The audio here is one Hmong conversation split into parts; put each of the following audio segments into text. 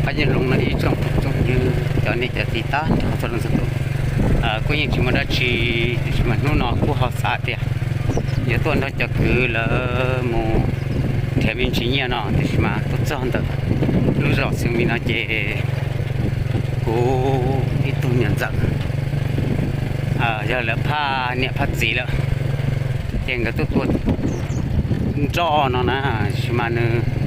Nyob zoo no ib tsoom phooj tsoom ywg cov niam cov txiv tag nrho txhua leej txhua tus, kuj yeej tsis muaj dab tsi, tiam sis mas hnub no kuj ho xav tias yuav tuaj nrog cov kwv lawv mus nrhiav me ntsis nyiaj no, tiam sis mas tuaj txog ntawm lub zos Xeev Vis no ces kuv ib tug niam ntxawm, yog lawv phaj niam phaj txiv lawm, ces nkawd tuaj tua nroj no na, tiam sis mas nws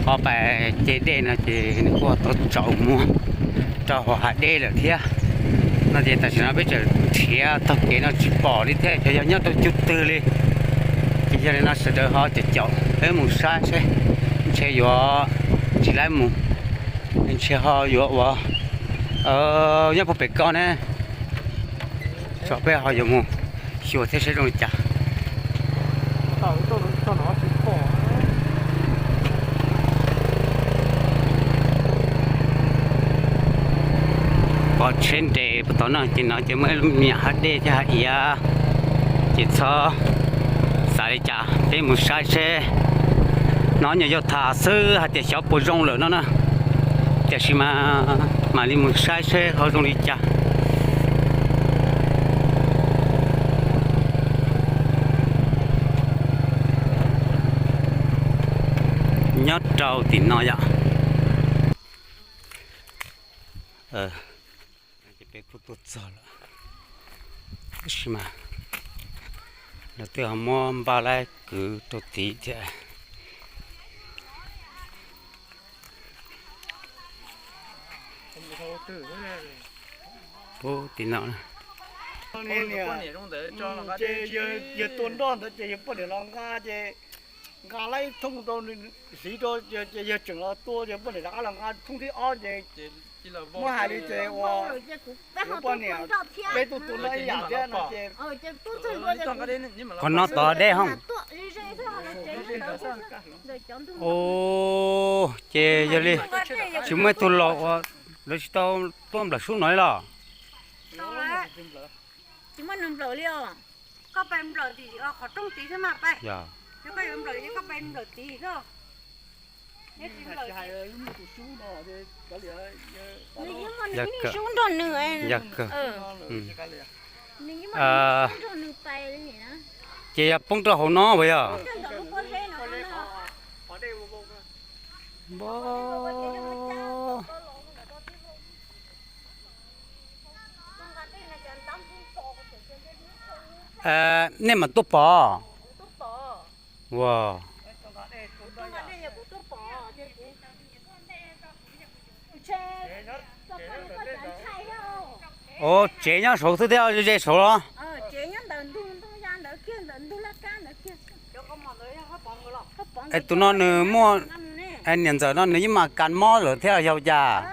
ho pais ce dej no ces nws kuj tau tsaus muag rau hauv hav dej lawm thiab. No ces tam sim no peb tseem nrhiav taug kev no tsis pom li thiab, xyov yog nyob rau cug twg li. Ces yog li no sawv daws ho caum caum peb mus saib seb ntshe yuav tsis laib mus, ntshe ho yuav ua nyob puag pem ko ne, tso peb ho yuav mus xyuas thiab seb zoo li cas. Pov tsheb nres puag tod no ces no ces muaj ib lub me nyuam hav dej thiab hav iav, ces txhob xav li cas, peb mus saib seb. No nyuam yaus tham xwb hais tias xyov puas zoo lawm no na, tiam sis mas mam li mus saib seb ho zoo li cas. Nyob rau tim no yom. Ces peb kuj tuaj txog lawm, tab sis mas lawv twb ho muab npaj laib kwv rau tid thiab. Pub tim no. Yawg tua nroj ntawd ces yawg poj niam los nqa ces nqa laib thooj rau nws hliv rau ces yawg tseem los tua ces poj niam rov qab los nqa thooj thib ob ces muab hais li ces ua poj niam peb tuaj tua nroj ib yam thiab no ces qhov no tod deb hooj. Ces yog li tsis muaj ib tug laus uas lawv tsis tau tuaj nplawm sub no li los? Tsis muaj neeg nplawm li os. Koj pais nplawm tim qhov rooj tid xwb mas pais. Yog koj yuav nplawm ces koj pais nplawm tid xwb. Nws yeej muaj neeg sub nrog nws. Ces yog poob rau hauv no puas yog? Nej mam tuaj pom. Ua, tsev nyob saud xwb thiab, ze saud los? Es tus no nws muaj, niam ntxawm no nws yeej mam kas mob lawm thiab los yog cas?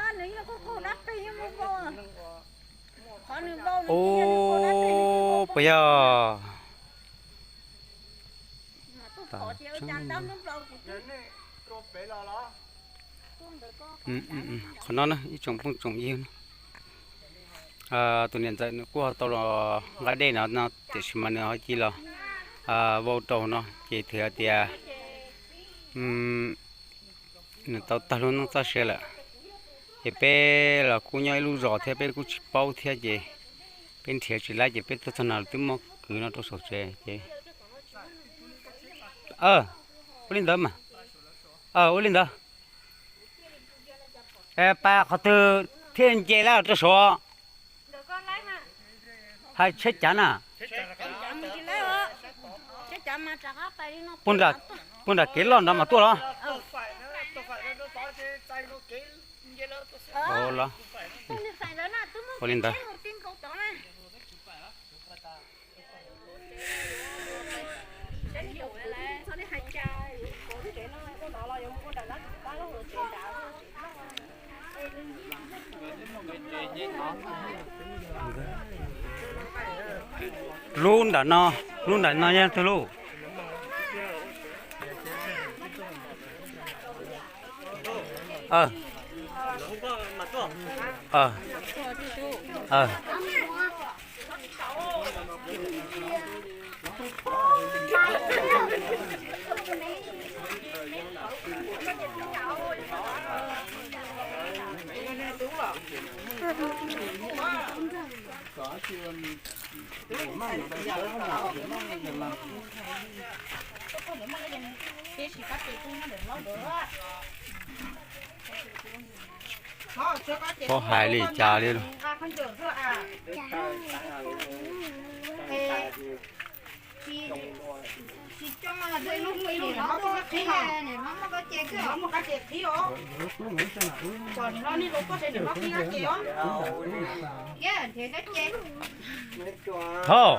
Ub, puas yog? Qhov no ib tsoom phooj tsoom ywg, tus niam ntxawm nws kuj ho tau los nqa dej no no tiam sis mas nws ho cia los vau rau no ces thwm hais tias nws tau tag lub neej txoj sia lawm. Ces peb los kuj nyob ib lub zos thiab peb kuj tsis paub thiab ces peb nrhiav tsis laib ces peb tuaj txog no twb muab kwv no rau saum tsev ces. Ua li ntawd mas. Ua li ntawd. Pais qhov twg thiaj nce laib rau saud? Hais tsheb cav na. Puag nram kev loj nrad mas tuaj los? Ua li ntawd. Lub nram no, lub nram no yog twg lub? Pab hais li cas li los? Thov.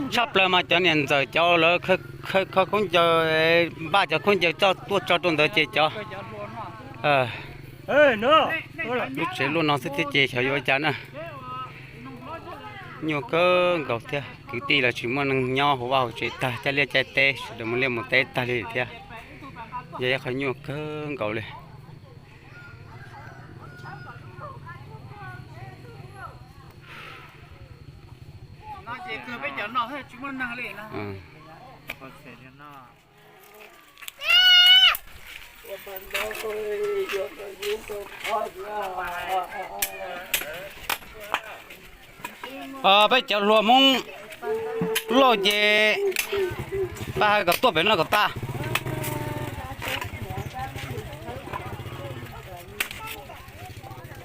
Tshaj plaws mas cov niam ntxawm cov lawv kho koob ncaws, npaj cov koob ncaws tuaj tso rau ntawd ces cov lub tsev luaj no xwb thiab ces xyov yuav ua cas na. Nyuaj kawg nkaus thiab, kwv tij los tsis muaj neeg nyob hauv vaj hauv tsev tag, caij liaj caij teb sawv daws mus liaj mus teb tag li thiab. Yog ib qho nyuaj kawg nkaus li. Peb cov hluas Hmoob Lauj ces pab hais kom tuaj pem no kom tag.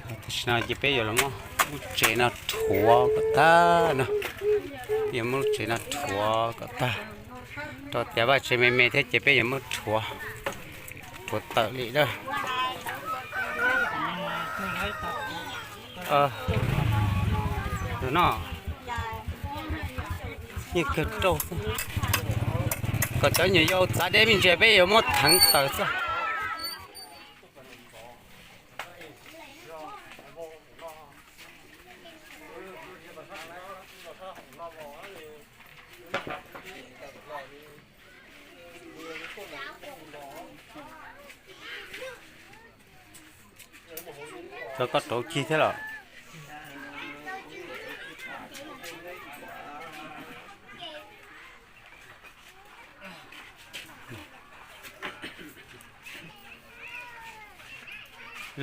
Tam sim no ces peb yuav los muab lub tsev no rhuav kom tag no. Yuav muab lub tsev no rhuav kom tag. Rau tias vaj tsev me me thiab ces peb yuav muab rhuav, rhuav tawm li na. No, yeej kawg rau xwb. Kom cov nyuam yaus txav deb me ntsis peb yuav muab theev tawm xwb. Cov koj rauv cig thiab los?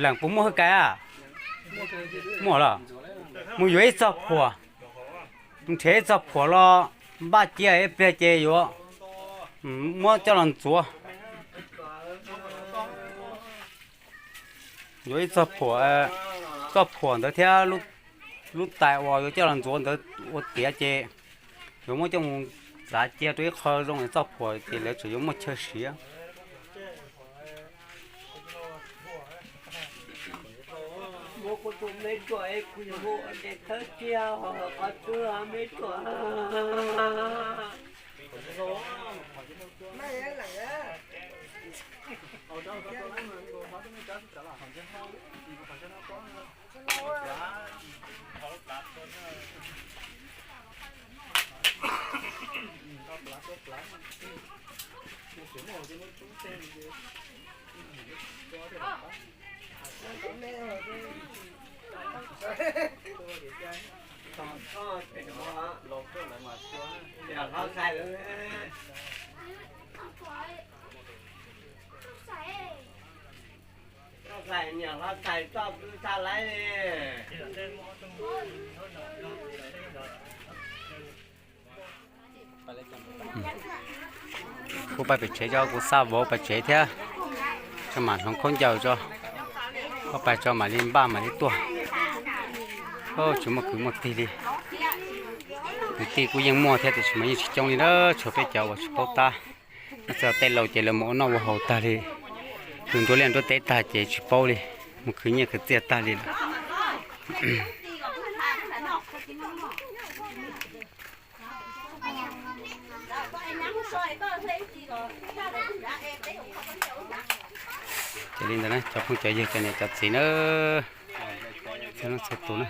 Leej puas muaj hwj kais a? Muaj los? Mus yuav ib txoj phuam, nrhiav ib txoj phuam los npaj cia ib pliag ces yuav muab coj los ntxuav. Yuav ib txoj phuam, txoj phuam ntawd thiab lub tais uas yuav coj los ntxuav ntawd ua tiav ces yuav muab coj mus txav cia rau ib qho zoo es txoj phuam ces lawv tseem yuav muaj chaw siv. Kuv pais pem tsev tso, kuv xa vauv pais tsev thiab, tso mam hloov khaub ncaws tso, kuv pais tso mam li npaj mam li tuaj. Tsis muaj kwv muaj tij li. Kwv tij kuj yeej muaj thiab tiam sis mas yeej tsis coob li na, tshuav peb cov uas tsis paub tab. Txog tej laus ces lawv mus ua noj ua haus tag li, mus nruab liaj nruab teb tag ces tsis paub li, mus khwv nyiaj khwv txiaj tag li lawm. Ces li ntawd na cov phooj cov ywg cov niam cov txiv na, txhua leej txhua tus na.